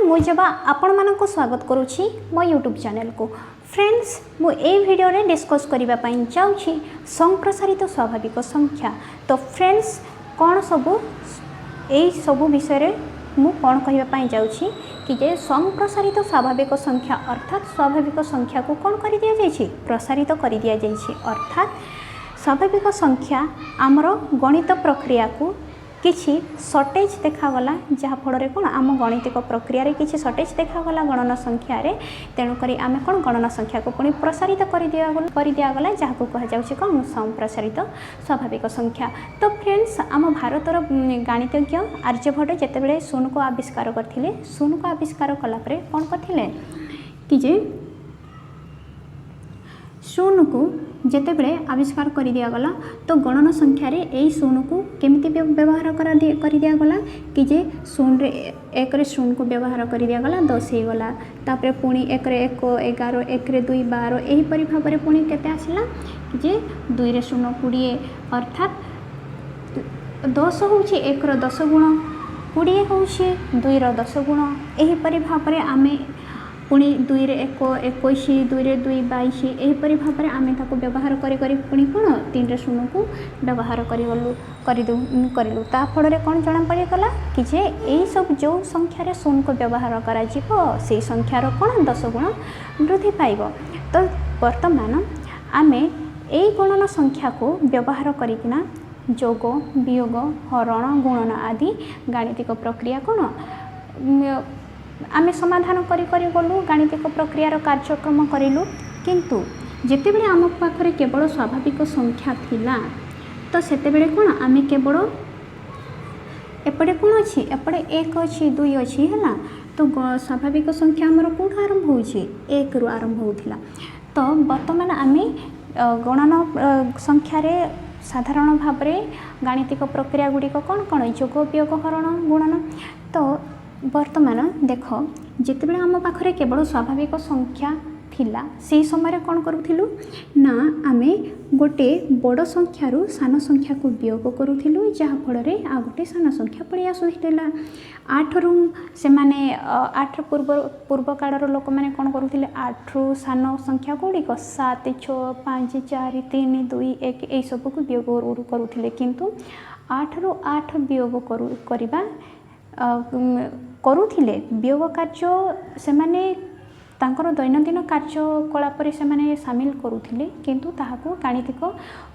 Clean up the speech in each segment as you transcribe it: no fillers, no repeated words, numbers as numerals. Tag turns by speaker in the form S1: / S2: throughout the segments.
S1: ମୁଁ ଯବା ଆପଣମାନଙ୍କୁ ସ୍ୱାଗତ କରୁଛି ମୋ ୟୁଟ୍ୟୁବ୍ ଚ୍ୟାନେଲକୁ। ଫ୍ରେଣ୍ଡସ୍, ମୁଁ ଏଇ ଭିଡ଼ିଓରେ ଡିସ୍କସ୍ କରିବା ପାଇଁ ଯାଉଛି ସମ୍ପ୍ରସାରିତ ସ୍ୱାଭାବିକ ସଂଖ୍ୟା। ତ ଫ୍ରେଣ୍ଡସ୍, କ'ଣ ସବୁ ଏଇ ସବୁ ବିଷୟରେ ମୁଁ କ'ଣ କହିବା ପାଇଁ ଯାଉଛି କି ଯେ ସମ୍ପ୍ରସାରିତ ସ୍ୱାଭାବିକ ସଂଖ୍ୟା, ଅର୍ଥାତ୍ ସ୍ୱାଭାବିକ ସଂଖ୍ୟାକୁ କ'ଣ କରିଦିଆଯାଇଛି? ପ୍ରସାରିତ କରିଦିଆଯାଇଛି। ଅର୍ଥାତ୍ ସ୍ୱାଭାବିକ ସଂଖ୍ୟା ଆମର ଗଣିତ ପ୍ରକ୍ରିୟାକୁ କିଛି ସର୍ଟେଜ୍ ଦେଖାଗଲା, ଯାହାଫଳରେ କ'ଣ ଆମ ଗଣିତିକ ପ୍ରକ୍ରିୟାରେ କିଛି ସର୍ଟେଜ୍ ଦେଖାଗଲା ଗଣନ ସଂଖ୍ୟାରେ। ତେଣୁକରି ଆମେ କ'ଣ ଗଣନ ସଂଖ୍ୟାକୁ ପୁଣି ପ୍ରସାରିତ କରିଦିଆଗଲା, ଯାହାକୁ କୁହାଯାଉଛି କ'ଣ? ସମ୍ପ୍ରସାରିତ ସ୍ୱାଭାବିକ ସଂଖ୍ୟା। ତ ଫ୍ରେଣ୍ଡସ୍, ଆମ ଭାରତର ଗାଣିତଜ୍ଞ ଆର୍ଯ୍ୟଭଟ୍ଟ ଯେତେବେଳେ ଶୂନକୁ ଆବିଷ୍କାର କରିଥିଲେ, ଶୂନକୁ ଆବିଷ୍କାର କଲା ପରେ କ'ଣ କରିଥିଲେ କି ଯେ ଶୂନକୁ ଯେତେବେଳେ ଆବିଷ୍କାର କରିଦିଆଗଲା, ତ ଗଣନ ସଂଖ୍ୟାରେ ଏଇ ଶୂନକୁ କେମିତି ବ୍ୟବହାର କରିଦିଆଗଲା କି ଯେ ଶୂନରେ ଏକରେ ଶୂନକୁ ବ୍ୟବହାର କରିଦିଆଗଲା, 10 ହେଇଗଲା। ତାପରେ ପୁଣି ଏକରେ ଏକ 11, ଏକରେ ଦୁଇ 12, ଏହିପରି ଭାବରେ ପୁଣି କେତେ ଆସିଲା କି ଯେ ଦୁଇରେ ଶୂନ 20। ଅର୍ଥାତ୍ 10 ହେଉଛି ଏକର 10 ଗୁଣ, 20 ହେଉଛି ଦୁଇର 10 ଗୁଣ। ଏହିପରି ଭାବରେ ଆମେ ପୁଣି ଦୁଇରେ ଏକ 21, ଦୁଇରେ ଦୁଇ 22, ଏହିପରି ଭାବରେ ଆମେ ତାକୁ ବ୍ୟବହାର କରି କରି ପୁଣି କ'ଣ ତିନିରେ ଶୂନକୁ ବ୍ୟବହାର କରିଗଲୁ, କରିଦେଉ କରିଲୁ। ତା ଫଳରେ କ'ଣ ଜଣାପଡ଼ିଗଲା କି ଯେ ଏଇସବୁ ଯେଉଁ ସଂଖ୍ୟାରେ ଶୂନକୁ ବ୍ୟବହାର କରାଯିବ, ସେଇ ସଂଖ୍ୟାର କ'ଣ 10 ଗୁଣ ବୃଦ୍ଧି ପାଇବ। ତ ବର୍ତ୍ତମାନ ଆମେ ଏଇ ଗଣନ ସଂଖ୍ୟାକୁ ବ୍ୟବହାର କରିକିନା ଯୋଗ, ବିୟୋଗ, ହରଣ, ଗୁଣନ ଆଦି ଗାଣିତିକ ପ୍ରକ୍ରିୟା କ'ଣ ଆମେ ସମାଧାନ କରି କରି ଗଲୁ, ଗାଣିତିକ ପ୍ରକ୍ରିୟାର କାର୍ଯ୍ୟକ୍ରମ କରିଲୁ। କିନ୍ତୁ ଯେତେବେଳେ ଆମ ପାଖରେ କେବଳ ସ୍ୱାଭାବିକ ସଂଖ୍ୟା ଥିଲା, ତ ସେତେବେଳେ କ'ଣ ଆମେ କେବଳ ଏପଟେ କ'ଣ ଅଛି? ଏପଟେ ଏକ ଅଛି, ଦୁଇ ଅଛି, ହେଲା। ତ ସ୍ୱାଭାବିକ ସଂଖ୍ୟା ଆମର କେଉଁଠୁ ଆରମ୍ଭ ହେଉଛି? ଏକରୁ ଆରମ୍ଭ ହେଉଥିଲା। ତ ବର୍ତ୍ତମାନ ଆମେ ଗଣନ ସଂଖ୍ୟାରେ ସାଧାରଣ ଭାବରେ ଗାଣିତିକ ପ୍ରକ୍ରିୟା ଗୁଡ଼ିକ କ'ଣ କ'ଣ? ଯୋଗ, ବିୟୋଗ, ହରଣ, ଗୁଣନ। ତ ବର୍ତ୍ତମାନ ଦେଖ, ଯେତେବେଳେ ଆମ ପାଖରେ କେବଳ ସ୍ୱାଭାବିକ ସଂଖ୍ୟା ଥିଲା, ସେହି ସମୟରେ କ'ଣ କରୁଥିଲୁ ନା ଆମେ ଗୋଟେ ବଡ଼ ସଂଖ୍ୟାରୁ ସାନ ସଂଖ୍ୟାକୁ ବିୟୋଗ କରୁଥିଲୁ, ଯାହାଫଳରେ ଆଉ ଗୋଟେ ସାନ ସଂଖ୍ୟା ପଳେଇ ଆସୁଥିଲା। ଆଠରୁ ସେମାନେ ଆଠ ପୂର୍ବ ପୂର୍ବ କାଳର ଲୋକମାନେ କ'ଣ କରୁଥିଲେ? ଆଠରୁ ସାନ ସଂଖ୍ୟା ଗୁଡ଼ିକ 7, 6, 5, 4, 3, 2, 1, ଏଇସବୁକୁ ବିୟୋଗ କରୁଥିଲେ। କିନ୍ତୁ ଆଠରୁ ଆଠ ବିୟୋଗ କରିବା କରୁଥିଲେ। ବିୟୋଗ କାର୍ଯ୍ୟ ସେମାନେ ତାଙ୍କର ଦୈନନ୍ଦିନ କାର୍ଯ୍ୟକଳାପରେ ସେମାନେ ସାମିଲ କରୁଥିଲେ, କିନ୍ତୁ ତାହାକୁ ଗାଣିତିକ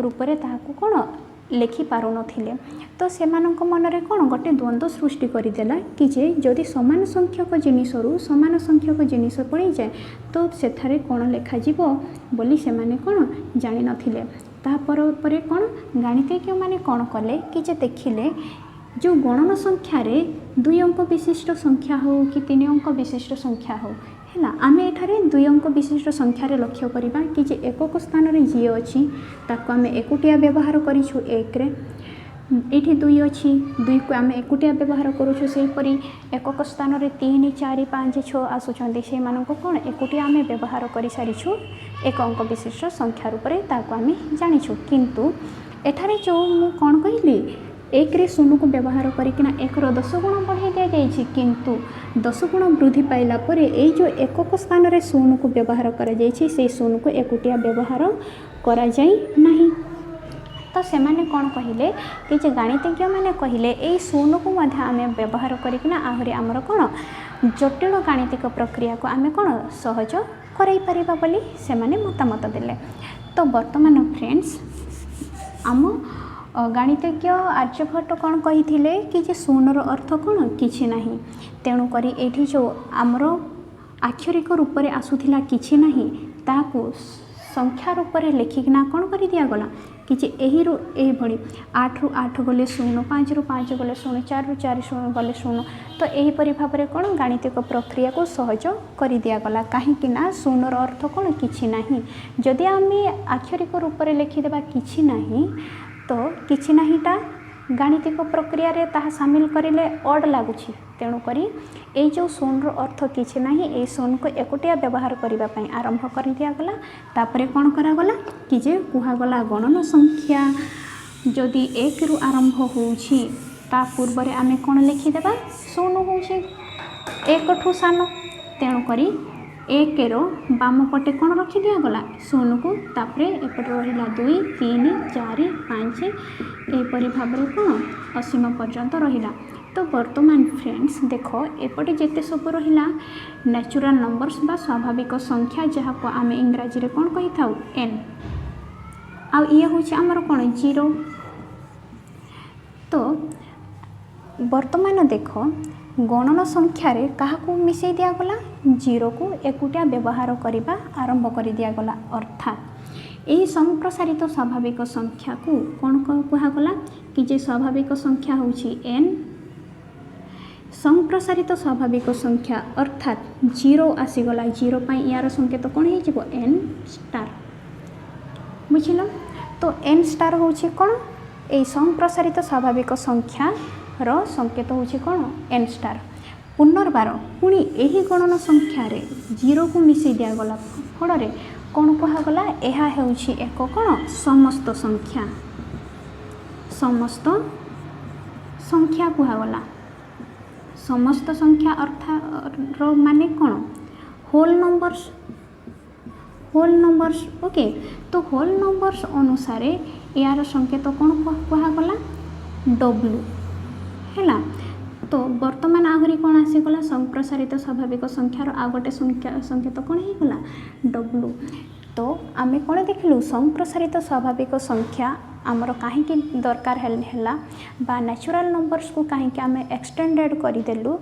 S1: ରୂପରେ ତାହାକୁ କ'ଣ ଲେଖିପାରୁନଥିଲେ। ତ ସେମାନଙ୍କ ମନରେ କ'ଣ ଗୋଟେ ଦ୍ୱନ୍ଦ୍ୱ ସୃଷ୍ଟି କରିଦେଲା କି ଯେ ଯଦି ସମାନ ସଂଖ୍ୟକ ଜିନିଷରୁ ସମାନ ସଂଖ୍ୟକ ଜିନିଷ ପଳେଇଯାଏ, ତ ସେଠାରେ କ'ଣ ଲେଖାଯିବ ବୋଲି ସେମାନେ କ'ଣ ଜାଣିନଥିଲେ। ତାପରେ ପରେ କ'ଣ ଗାଣିତିଜ୍ଞମାନେ କ'ଣ କଲେ କି ଯେ ଦେଖିଲେ, ଯେଉଁ ଗଣନ ସଂଖ୍ୟାରେ ଦୁଇ ଅଙ୍କ ବିଶିଷ୍ଟ ସଂଖ୍ୟା ହେଉ କି ତିନି ଅଙ୍କ ବିଶିଷ୍ଟ ସଂଖ୍ୟା ହେଉ, ହେଲା, ଆମେ ଏଠାରେ ଦୁଇ ଅଙ୍କ ବିଶିଷ୍ଟ ସଂଖ୍ୟାରେ ଲକ୍ଷ୍ୟ କରିବା କି ଯେ ଏକକ ସ୍ଥାନରେ ଯିଏ ଅଛି, ତାକୁ ଆମେ ଏକୁଟିଆ ବ୍ୟବହାର କରିଛୁ ଏକରେ। ଏଇଠି ଦୁଇ ଅଛି, ଦୁଇକୁ ଆମେ ଏକୁଟିଆ ବ୍ୟବହାର କରୁଛୁ। ସେହିପରି ଏକକ ସ୍ଥାନରେ 3, 4, 5, 6 ଆସୁଛନ୍ତି, ସେଇମାନଙ୍କୁ କ'ଣ ଏକୁଟିଆ ଆମେ ବ୍ୟବହାର କରିସାରିଛୁ। ଏକ ଅଙ୍କ ବିଶିଷ୍ଟ ସଂଖ୍ୟା ରୂପରେ ତାକୁ ଆମେ ଜାଣିଛୁ। କିନ୍ତୁ ଏଠାରେ ଯେଉଁ ମୁଁ କ'ଣ କହିଲି, ଏକରେ ଶୂନକୁ ବ୍ୟବହାର କରିକିନା ଏକର 10 ଗୁଣ ବଢ଼ାଇ ଦିଆଯାଇଛି। କିନ୍ତୁ 10 ଗୁଣ ବୃଦ୍ଧି ପାଇଲା ପରେ ଏଇ ଯେଉଁ ଏକକ ସ୍ଥାନରେ ଶୂନକୁ ବ୍ୟବହାର କରାଯାଇଛି, ସେଇ ଶୂନକୁ ଏକୁଟିଆ ବ୍ୟବହାର କରାଯାଇ ନାହିଁ। ତ ସେମାନେ କ'ଣ କହିଲେ କି ଯେ ଗାଣିତିଜ୍ଞମାନେ କହିଲେ, ଏଇ ଶୂନକୁ ମଧ୍ୟ ଆମେ ବ୍ୟବହାର କରିକିନା ଆହୁରି ଆମର କ'ଣ ଜଟିଳ ଗାଣିତିକ ପ୍ରକ୍ରିୟାକୁ ଆମେ କ'ଣ ସହଜ କରାଇ ପାରିବା ବୋଲି ସେମାନେ ମତାମତ ଦେଲେ। ତ ବର୍ତ୍ତମାନ ଫ୍ରେଣ୍ଡସ୍, ଆମ ଗାଣିତଜ୍ଞ ଆର୍ଯ୍ୟଭଟ୍ଟ କ'ଣ କହିଥିଲେ କି ଯେ ଶୂନର ଅର୍ଥ କ'ଣ? କିଛି ନାହିଁ। ତେଣୁକରି ଏଇଠି ଯେଉଁ ଆମର ଆକ୍ଷରିକ ରୂପରେ ଆସୁଥିଲା କିଛି ନାହିଁ, ତାହାକୁ ସଂଖ୍ୟା ରୂପରେ ଲେଖିକିନା କ'ଣ କରିଦିଆଗଲା କି ଯେ ଏହିରୁ ଏହିଭଳି 8ରୁ 8 ଗଲେ ଶୂନ, 5ରୁ 5 ଗଲେ ଶୂନ, 4ରୁ 4 ଶୂନ ଗଲେ ଶୂନ। ତ ଏହିପରି ଭାବରେ କ'ଣ ଗାଣିତିକ ପ୍ରକ୍ରିୟାକୁ ସହଜ କରିଦିଆଗଲା। କାହିଁକି ନା ଶୂନର ଅର୍ଥ କ'ଣ? କିଛି ନାହିଁ। ଯଦି ଆମେ ଆକ୍ଷରିକ ରୂପରେ ଲେଖିଦେବା କିଛି ନାହିଁ, ତ କିଛି ନାହିଁଟା ଗାଣିତିକ ପ୍ରକ୍ରିୟାରେ ତାହା ସାମିଲ କରିଲେ ଅଡ଼୍ ଲାଗୁଛି। ତେଣୁକରି ଏଇ ଯେଉଁ ଶୂନର ଅର୍ଥ କିଛି ନାହିଁ, ଏଇ ଶୂନକୁ ଏକୁଟିଆ ବ୍ୟବହାର କରିବା ପାଇଁ ଆରମ୍ଭ କରିଦିଆଗଲା। ତାପରେ କ'ଣ କରାଗଲା କି ଯେ କୁହାଗଲା, ଗଣନ ସଂଖ୍ୟା ଯଦି ଏକରୁ ଆରମ୍ଭ ହେଉଛି, ତା ପୂର୍ବରେ ଆମେ କ'ଣ ଲେଖିଦେବା? ଶୂନ ହେଉଛି। ଏକଠୁ ସାନ। ତେଣୁକରି ଏକର ବାମ ପଟେ କ'ଣ ରଖି ଦିଆଗଲା? ଶୂନକୁ। ତାପରେ ଏପଟେ ରହିଲା 2, 3, 4, 5, ଏହିପରି ଭାବରେ କ'ଣ ଅସୀମ ପର୍ଯ୍ୟନ୍ତ ରହିଲା। ତ ବର୍ତ୍ତମାନ ଫ୍ରେଣ୍ଡସ୍ ଦେଖ, ଏପଟେ ଯେତେ ସବୁ ରହିଲା ନ୍ୟାଚୁରାଲ୍ ନମ୍ବର୍ସ ବା ସ୍ୱାଭାବିକ ସଂଖ୍ୟା, ଯାହାକୁ ଆମେ ଇଂରାଜୀରେ କ'ଣ କହିଥାଉ? ଏନ୍। ଆଉ ଇଏ ହେଉଛି ଆମର କ'ଣ? ଜିରୋ। ତ ବର୍ତ୍ତମାନ ଦେଖ, ଗଣନ ସଂଖ୍ୟାରେ କାହାକୁ ମିଶାଇ ଦିଆଗଲା? ଜିରୋକୁ ଏକୁଟିଆ ବ୍ୟବହାର କରିବା ଆରମ୍ଭ କରିଦିଆଗଲା। ଅର୍ଥାତ୍ ଏହି ସମ୍ପ୍ରସାରିତ ସ୍ୱାଭାବିକ ସଂଖ୍ୟାକୁ କ'ଣ କୁହାଗଲା କି ଯେ ସ୍ୱାଭାବିକ ସଂଖ୍ୟା ହେଉଛି ଏନ୍। ସମ୍ପ୍ରସାରିତ ସ୍ୱାଭାବିକ ସଂଖ୍ୟା ଅର୍ଥାତ୍ ଜିରୋ ଆସିଗଲା। ଜିରୋ ପାଇଁ ୟାର ସଂକେତ କ'ଣ ହେଇଯିବ? N star. ବୁଝିଲ ତ? ଏନ୍ ଷ୍ଟାର୍ ହେଉଛି କ'ଣ? ଏଇ ସମ୍ପ୍ରସାରିତ ସ୍ୱାଭାବିକ ସଂଖ୍ୟାର ସଂକେତ ହେଉଛି କ'ଣ? N star. ପୁନର୍ବାର ପୁଣି ଏହି ଗଣନ ସଂଖ୍ୟାରେ ଜିରୋକୁ ମିଶାଇ ଦିଆଗଲା, ଫଳରେ କ'ଣ କୁହାଗଲା? ଏହା ହେଉଛି ଏକ କ'ଣ? ସମସ୍ତ ସଂଖ୍ୟା। ସମସ୍ତ ସଂଖ୍ୟା କୁହାଗଲା। ସମସ୍ତ ସଂଖ୍ୟା ଅର୍ଥାର ମାନେ କ'ଣ? Whole numbers, whole numbers, okay. ତ ହୋଲ୍ ନମ୍ବର୍ସ ଅନୁସାରେ ଏହାର ସଂକେତ କ'ଣ କୁହାଗଲା? ଡବ୍ଲୁ ହେଲା। ତ ବର୍ତ୍ତମାନ ଆହୁରି କ'ଣ ଆସିଗଲା? ସମ୍ପ୍ରସାରିତ ସ୍ୱାଭାବିକ ସଂଖ୍ୟାର ଆଉ ଗୋଟେ ସଂଖ୍ୟା ସଂକେତ କ'ଣ ହେଇଗଲା? ଡବ୍ଲୁ। ତ ଆମେ କ'ଣ ଦେଖିଲୁ? ସମ୍ପ୍ରସାରିତ ସ୍ୱାଭାବିକ ସଂଖ୍ୟା ଆମର କାହିଁକି ଦରକାର ହେଲା ବା ନ୍ୟାଚୁରାଲ୍ ନମ୍ବର୍ସକୁ କାହିଁକି ଆମେ ଏକ୍ସଟେଣ୍ଡେଡ଼ କରିଦେଲୁ,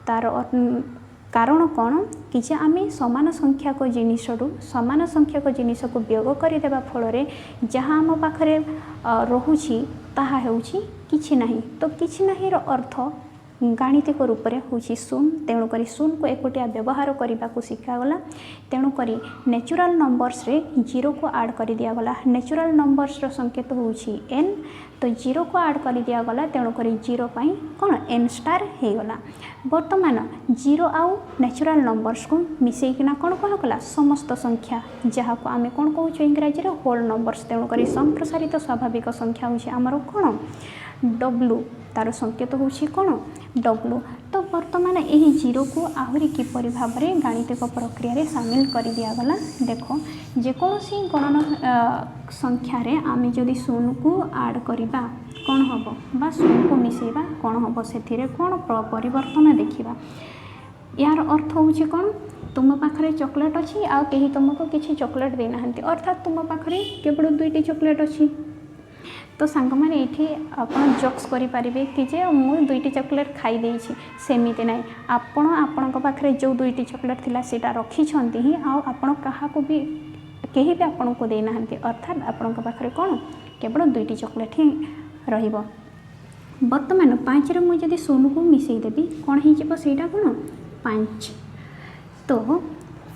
S1: ତା'ର କାରଣ କ'ଣ କି ଯେ ଆମେ ସମାନ ସଂଖ୍ୟକ ଜିନିଷରୁ ସମାନ ସଂଖ୍ୟକ ଜିନିଷକୁ ବିୟୋଗ କରିଦେବା ଫଳରେ ଯାହା ଆମ ପାଖରେ ରହୁଛି, ତାହା ହେଉଛି କିଛି ନାହିଁ। ତ କିଛି ନାହିଁର ଅର୍ଥ ଗାଣିତିକ ରୂପରେ ହେଉଛି ଶୂନ। ତେଣୁକରି ଶୂନକୁ ଏକୁଟିଆ ବ୍ୟବହାର କରିବାକୁ ଶିଖାଗଲା। ତେଣୁକରି ନ୍ୟାଚୁରାଲ୍ ନମ୍ବର୍ସରେ ଜିରୋକୁ ଆଡ଼୍ କରିଦିଆଗଲା। ନ୍ୟାଚୁରାଲ୍ ନମ୍ବର୍ସର ସଂକେତ ହେଉଛି ଏନ୍। ତ ଜିରୋକୁ ଆଡ଼୍ କରିଦିଆଗଲା, ତେଣୁକରି ଜିରୋ ପାଇଁ କ'ଣ ଏନ୍ ଷ୍ଟାର୍ ହେଇଗଲା। ବର୍ତ୍ତମାନ ଜିରୋ ଆଉ ନ୍ୟାଚୁରାଲ୍ ନମ୍ବର୍ସକୁ ମିଶାଇକିନା କ'ଣ କୁହାଗଲା? ସମସ୍ତ ସଂଖ୍ୟା, ଯାହାକୁ ଆମେ କ'ଣ କହୁଛୁ ଇଂରାଜୀରେ? Whole numbers. ତେଣୁକରି ସମ୍ପ୍ରସାରିତ ସ୍ୱାଭାବିକ ସଂଖ୍ୟା ହେଉଛି ଆମର କ'ଣ? ଡବ୍ଲୁ। ତା'ର ସଂକେତ ହେଉଛି କ'ଣ? ଡବ୍ଲୁ। ତ ବର୍ତ୍ତମାନ ଏହି ଜିରୋକୁ ଆହୁରି କିପରି ଭାବରେ ଗାଣିତିକ ପ୍ରକ୍ରିୟାରେ ସାମିଲ କରିଦିଆଗଲା ଦେଖ। ଯେକୌଣସି ଗଣନ ସଂଖ୍ୟାରେ ଆମେ ଯଦି ଶୂନକୁ ଆଡ଼୍ କରିବା କ'ଣ ହେବ ବା ଶୂନକୁ ମିଶାଇବା କ'ଣ ହେବ, ସେଥିରେ କ'ଣ ପରିବର୍ତ୍ତନ ଦେଖିବା। ଏହାର ଅର୍ଥ ହେଉଛି କ'ଣ? ତୁମ ପାଖରେ ଚକୋଲେଟ୍ ଅଛି ଆଉ କେହି ତୁମକୁ କିଛି ଚକୋଲେଟ୍ ଦେଇନାହାନ୍ତି। ଅର୍ଥାତ୍ ତୁମ ପାଖରେ କେବଳ ଦୁଇଟି ଚକୋଲେଟ୍ ଅଛି। ତ ସାଙ୍ଗମାନେ, ଏଇଠି ଆପଣ ଜୋକ୍ସ କରିପାରିବେ କି ଯେ ମୁଁ ଦୁଇଟି ଚକୋଲେଟ୍ ଖାଇ ଦେଇଛି। ସେମିତି ନାହିଁ। ଆପଣ ଆପଣଙ୍କ ପାଖରେ ଯେଉଁ ଦୁଇଟି ଚକୋଲେଟ୍ ଥିଲା, ସେଇଟା ରଖିଛନ୍ତି ହିଁ ଆଉ ଆପଣ କାହାକୁ ବି, କେହି ବି ଆପଣଙ୍କୁ ଦେଇନାହାନ୍ତି। ଅର୍ଥାତ୍ ଆପଣଙ୍କ ପାଖରେ କ'ଣ କେବଳ ଦୁଇଟି ଚକୋଲେଟ୍ ହିଁ ରହିବ। ବର୍ତ୍ତମାନ 5ରେ ମୁଁ ଯଦି ଶୂନକୁ ମିଶାଇ ଦେବି, କ'ଣ ହେଇଯିବ ସେଇଟା? କ'ଣ? 5। ତ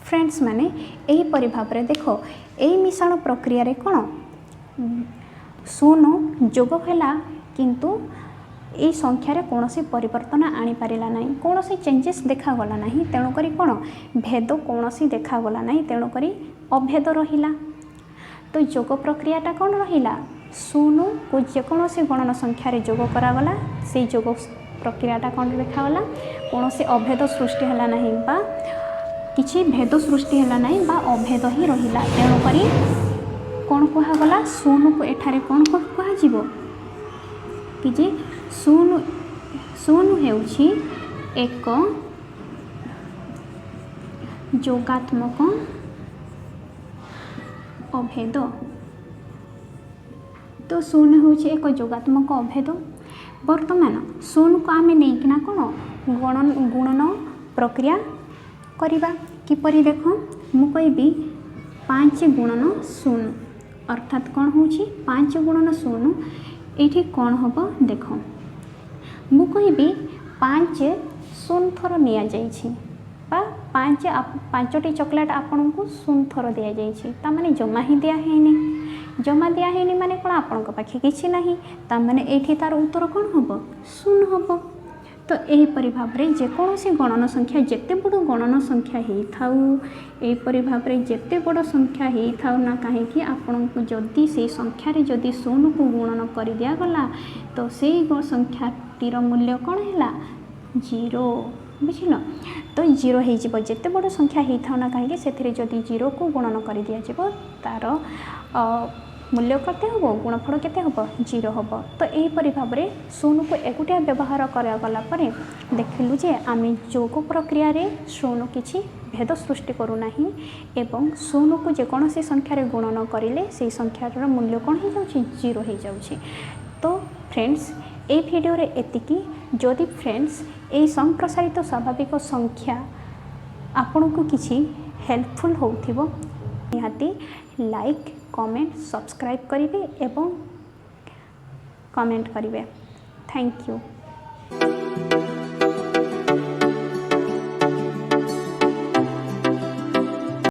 S1: ଫ୍ରେଣ୍ଡସ୍ ମାନେ, ଏହିପରି ଭାବରେ ଦେଖ, ଏଇ ମିଶାଣ ପ୍ରକ୍ରିୟାରେ କ'ଣ ଶୂନ ଯୋଗ ହେଲା, କିନ୍ତୁ ଏଇ ସଂଖ୍ୟାରେ କୌଣସି ପରିବର୍ତ୍ତନ ଆଣିପାରିଲା ନାହିଁ, କୌଣସି ଚେଞ୍ଜେସ୍ ଦେଖାଗଲା ନାହିଁ। ତେଣୁକରି କ'ଣ ଭେଦ କୌଣସି ଦେଖାଗଲା ନାହିଁ, ତେଣୁକରି ଅଭେଦ ରହିଲା। ତ ଯୋଗ ପ୍ରକ୍ରିୟାଟା କ'ଣ ରହିଲା? ଶୂନକୁ ଯେକୌଣସି ଗଣନ ସଂଖ୍ୟାରେ ଯୋଗ କରାଗଲା, ସେଇ ଯୋଗ ପ୍ରକ୍ରିୟାଟା କ'ଣ ଦେଖାଗଲା? କୌଣସି ଅଭେଦ ସୃଷ୍ଟି ହେଲା ନାହିଁ ବା କିଛି ଭେଦ ସୃଷ୍ଟି ହେଲା ନାହିଁ ବା ଅଭେଦ ହିଁ ରହିଲା। ତେଣୁକରି କ'ଣ କୁହାଗଲା? ଶୂନକୁ ଏଠାରେ କ'ଣ କୁହାଯିବ କି ଯେ ଶୂନ ହେଉଛି ଏକ ଯୋଗାତ୍ମକ ଅଭେଦ। ତ ଶୂନ ହେଉଛି ଏକ ଯୋଗାତ୍ମକ ଅଭେଦ। ବର୍ତ୍ତମାନ ଶୂନକୁ ଆମେ ନେଇକିନା କ'ଣ ଗୁଣନ ପ୍ରକ୍ରିୟା କରିବା କିପରି ଦେଖ। ମୁଁ କହିବି 5 ଗୁଣନ 0, ଅର୍ଥାତ୍ କ'ଣ ହେଉଛି? 5 ଗୁଣନ 0 ଏଇଠି କ'ଣ ହେବ ଦେଖ। ମୁଁ କହିବି 5 0 ଥର ନିଆଯାଇଛି ବା 5ଟି ଚକୋଲେଟ୍ ଆପଣଙ୍କୁ 0 ଥର ଦିଆଯାଇଛି। ତାମାନେ ଜମା ହିଁ ଦିଆ ହେଇନି। ଜମା ଦିଆ ହେଇନି ମାନେ କ'ଣ? ଆପଣଙ୍କ ପାଖେ କିଛି ନାହିଁ। ତାମାନେ ଏଇଠି ତା'ର ଉତ୍ତର କ'ଣ ହେବ? 0 ହେବ। ତ ଏହିପରି ଭାବରେ ଯେକୌଣସି ଗଣନ ସଂଖ୍ୟା, ଯେତେ ବଡ଼ ଗଣନ ସଂଖ୍ୟା ହେଇଥାଉ, ଏହିପରି ଭାବରେ ଯେତେ ବଡ଼ ସଂଖ୍ୟା ହେଇଥାଉ ନା କାହିଁକି, ଆପଣଙ୍କୁ ଯଦି ସେଇ ସଂଖ୍ୟାରେ ଯଦି ଶୂନକୁ ଗୁଣନ କରିଦିଆଗଲା, ତ ସେଇ ସଂଖ୍ୟାଟିର ମୂଲ୍ୟ କ'ଣ ହେଲା? ଜିରୋ। ବୁଝିଲ? ତ ଜିରୋ ହେଇଯିବ। ଯେତେ ବଡ଼ ସଂଖ୍ୟା ହେଇଥାଉ ନା କାହିଁକି, ସେଥିରେ ଯଦି ଜିରୋକୁ ଗୁଣନ କରିଦିଆଯିବ, ତା'ର ମୂଲ୍ୟ କେତେ ହେବ? ଗୁଣଫଳ କେତେ ହେବ? ଜିରୋ ହେବ। ତ ଏହିପରି ଭାବରେ ଶୂନକୁ ଏକୁଟିଆ ବ୍ୟବହାର କରାଗଲା ପରେ ଦେଖିଲୁ ଯେ ଆମେ ଯୋଗ ପ୍ରକ୍ରିୟାରେ ଶୂନ କିଛି ଭେଦ ସୃଷ୍ଟି କରୁନାହିଁ ଏବଂ ଶୂନକୁ ଯେକୌଣସି ସଂଖ୍ୟାରେ ଗୁଣନ କରିଲେ ସେଇ ସଂଖ୍ୟାର ମୂଲ୍ୟ କ'ଣ ହେଇଯାଉଛି? ଜିରୋ ହେଇଯାଉଛି। ତ ଫ୍ରେଣ୍ଡସ୍, ଏଇ ଭିଡ଼ିଓରେ ଏତିକି। ଯଦି ଫ୍ରେଣ୍ଡସ୍, ଏଇ ସମ୍ପ୍ରସାରିତ ସ୍ୱାଭାବିକ ସଂଖ୍ୟା ଆପଣଙ୍କୁ କିଛି ହେଲ୍ପଫୁଲ୍ ହେଉଥିବ, ନିହାତି ଲାଇକ୍, କମେଣ୍ଟ, ସବସ୍କ୍ରାଇବ୍ କରିବେ ଏବଂ କମେଣ୍ଟ କରିବେ। Thank you.